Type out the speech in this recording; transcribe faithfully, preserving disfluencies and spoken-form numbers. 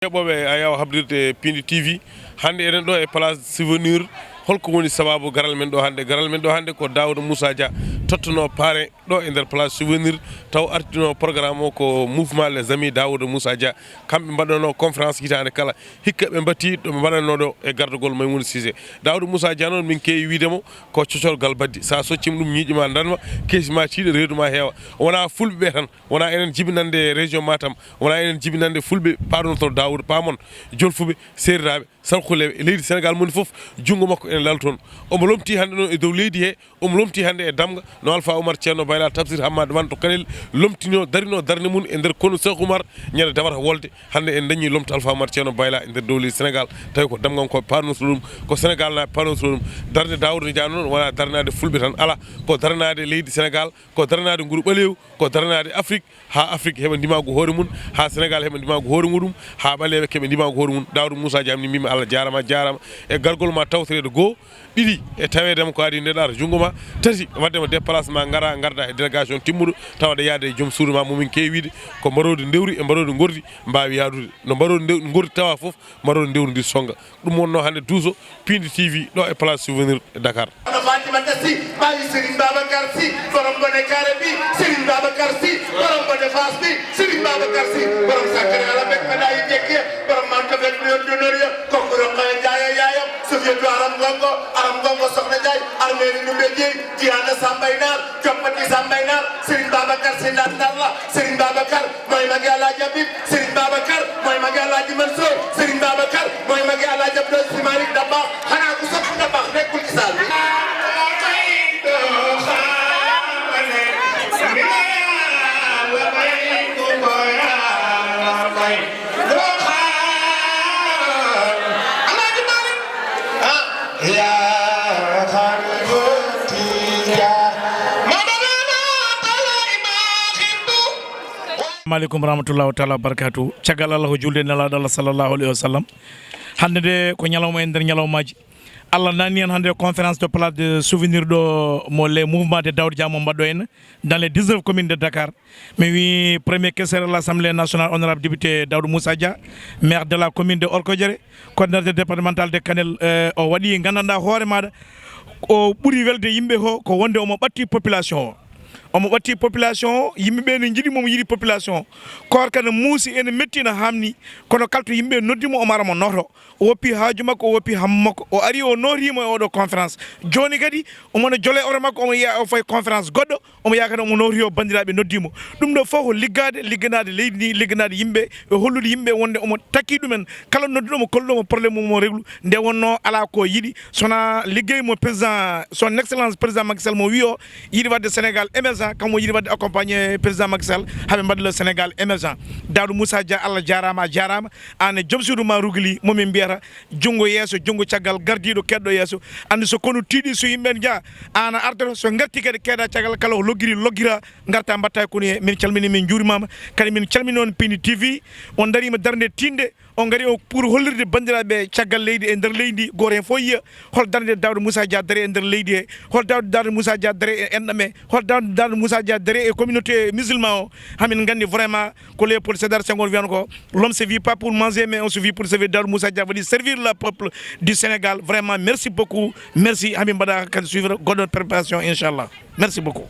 Heɓooɓe Ayaw habrirde Pindi T V, hannde eɗen ɗo e place souvenir. Holko woni sababu garal men ɗo hannde? Garal men ɗo hannde ko Daouda Moussa Dia, tottuno paare ɗo e nder place souvenir, taw artino programme o ko mouvement Les Amis Daouda Moussa Dia. Kamɓe mbaɗano conférence hitaande kala, hikka ɓe mbatti ɗo ɓe mbaɗanno ɗo e gardagol Maymouna Cissé. Daouda Moussa Dia noon, min keewi wiide mo ko cocorgal baddi. Sa soccima ɗum, ñiiƴe ma ndanma, keesi ma tiiɗa, reedu ma heewa. Wona fulɓe ɓe tan, wona enen jibinande région Matam, wona enen jibinande fulɓe paɗonoto Daouda, pamon, jolfuɓe, seeriraaɓe, sarkuleeɓe, e leydi Sénégal moni fof, junngo makko ene lal toon. Omo lomti hannde noon e dow leydi he, omo lomti hannde e damga, no Alpha Oumar Ceerno Bayla Tafsir Hammad Wan to Kanel lomtino, darino darnde mum e nder konu Cheikh Oumar, ñande dawata wolde. Hannde en dañi lomto Alpha Oumar Ceerno Bayla e nder dow leydi Sénégal, tawi ko damgankooɓe paɗonoto ɗum, ko Sénégal naaɓe paɗonoto ɗum. Darnde Daouda Dia noon wona darnaade fulɓe tan, ala, ko darnaade leydi Sénégal, ko darnaade nguru ɓaleewu, ko darnaade Afrique, haa Afrique heɓa ndimaagu hoore mum, haa Sénégal heɓa ndimaagu hoore muɗum, haa ɓaleeɓe keɓa ndimaagu hoore mum. Daouda Moussa Dia, mi mbimi Allah jaaraama, jaaraama e gargol ma tawtoreede goo, ɗiɗi e taweede ma ko adi nde ɗaata junngo ma, tati waɗde ma déplacement, ngara, ngarda e délégation timmuɗo, tawaɗa yaade e joom suudu ma, mo min keewi wiide ko mbaroodi ndewri e mbaroodi ngordi mbaawi yaadude. No mbaroodi ndew-, ngordi tawa fof, mbaroodi ndewri ndi sonnga. Ɗum wonnoo hannde duuso Pindi T V ɗo e place souvenir e Dakar. Hono Fatimata Sy, ɓaawi Serigne Babacar Sy, borom bone kaare bi, Serigne Babacar Sy, borom bone faas bi, Serigne Babacar Sy, borom sakkere ala bek mbaɗa yi jekkiya, borom manto bek mi on donoriya, kokko Rokhaya Ndiaye yaayam, Sofiyatu Aram Gongo, Aram Gongo Soxna Ndiaye, Armeeni Ndumbe Jeey, Diana Sambay Naar, Joppati Sambay Naar, Serigne Babacar Sy Ndar Ndar la, Serigne Babacar mooy magi Alaaji Habib, Serigne Babacar mooy magi Alaaji Mansour, Serigne Babacar mooy magi Alaaji Abdou Aziz Malick Dabakh. Xanaa ku sopp Dabakh nekkul ci saal bi? Alaaji Malick. Ah, yaa xalifa Tijaan. Mawɗo Maama Bala Ibrahim Bou. Assalamu aleykum wa rahmatullahi taala wa barakatuh. Caggal Allah ko julde e Nelaaɗo Allah sallallahu alayhi wa sallam. Hannde nde ko ñalawma e nder ñalawmaaji. Allah nanni en hannde conférence de place de souvenir ɗo mo les mouvements de Daouda Dia mo mbaɗɗo en dans les dix-neuf communes de Dakar. Mi wi premier questeur à l'Assemblée nationale, honorable député Daouda Moussa Dia, maire de la commune de Orkodiéré, coordinateur départemental de Kanel, eh, o waɗi nganndanɗaa hoore maaɗa, o ɓuri welde yimɓe ko, ko wonde omo ɓatti population o. Omo ɓatti population o, yimɓe ɓe ne njiɗi mo, omo yiɗi population o. Koorka ne muusi, ene metti, ene haamni, kono kala to yimɓe noddi mo, omo ara omo nooto. O woppi haaju makko, o woppi hammu makko, o ari, o nootiima e oɗo conférence. Jooni kadi, omo ne jole oto makko, omo yiya o fayi conférence goɗɗo, omo yaha kadi omo nootiyo banndiraaɓe noddi mo. Ɗum ɗo fof ko liggaade, ligganaade leydi ndi, ligganaade yimɓe, e hollude yimɓe wonde omo takki ɗumen. Kala nodduɗo mo, kolluɗo mo problème mum, omo réglu. Nde wonnoo alaa ko yiɗi, so wonaa liggey mo président, son excellence président Macky Sall mo wi o yiɗi waɗde Sénégal émergent, kam o yiɗi waɗde accompagné président Macky Sall, haa ɓe mbaɗa le Sénégal émergent. Daouda Moussa Dia, Allah jaaraama, a jaaraama. Aan e joom suudu ma Rougui Ly, mo min mbiyata junngo yeeso, junngo caggal, gardiiɗo, keɗɗo yeeso. Anndi so konu tiiɗi, so yimɓe njaha, aan a arta, so ngarti kadi keeda caggal, kala ko loggiri, loggira, ngarta mbaɗta e konu he. Min calmini, min njuurimaama. Kadi min calmini on Pindi T V, on ndariima darnde tiiɗnde, on ngari o pour hollirde banndiraaɓe caggal leydi e nder leydi ndi, gooto heen fof yiya hol darnde Daouda Moussa Dia dari e nder leydi he, hol Daouda, Daouda Moussa Dia dari e enɗam he, hol Daouda, Daouda Moussa Dia dari e communauté musulman o. Hamin nganndi vraiment ko Léopold Sédar Senghor wiyano ko, l'homme se vit pas pour manger, mais on se vit pour servir. Daouda Moussa Dia waɗi servir le peuple du Sénégal. Vraiment, merci beaucoup. Merci. Hamin mbaɗa kadi suivre goɗɗo préparation, inchallah. Merci beaucoup.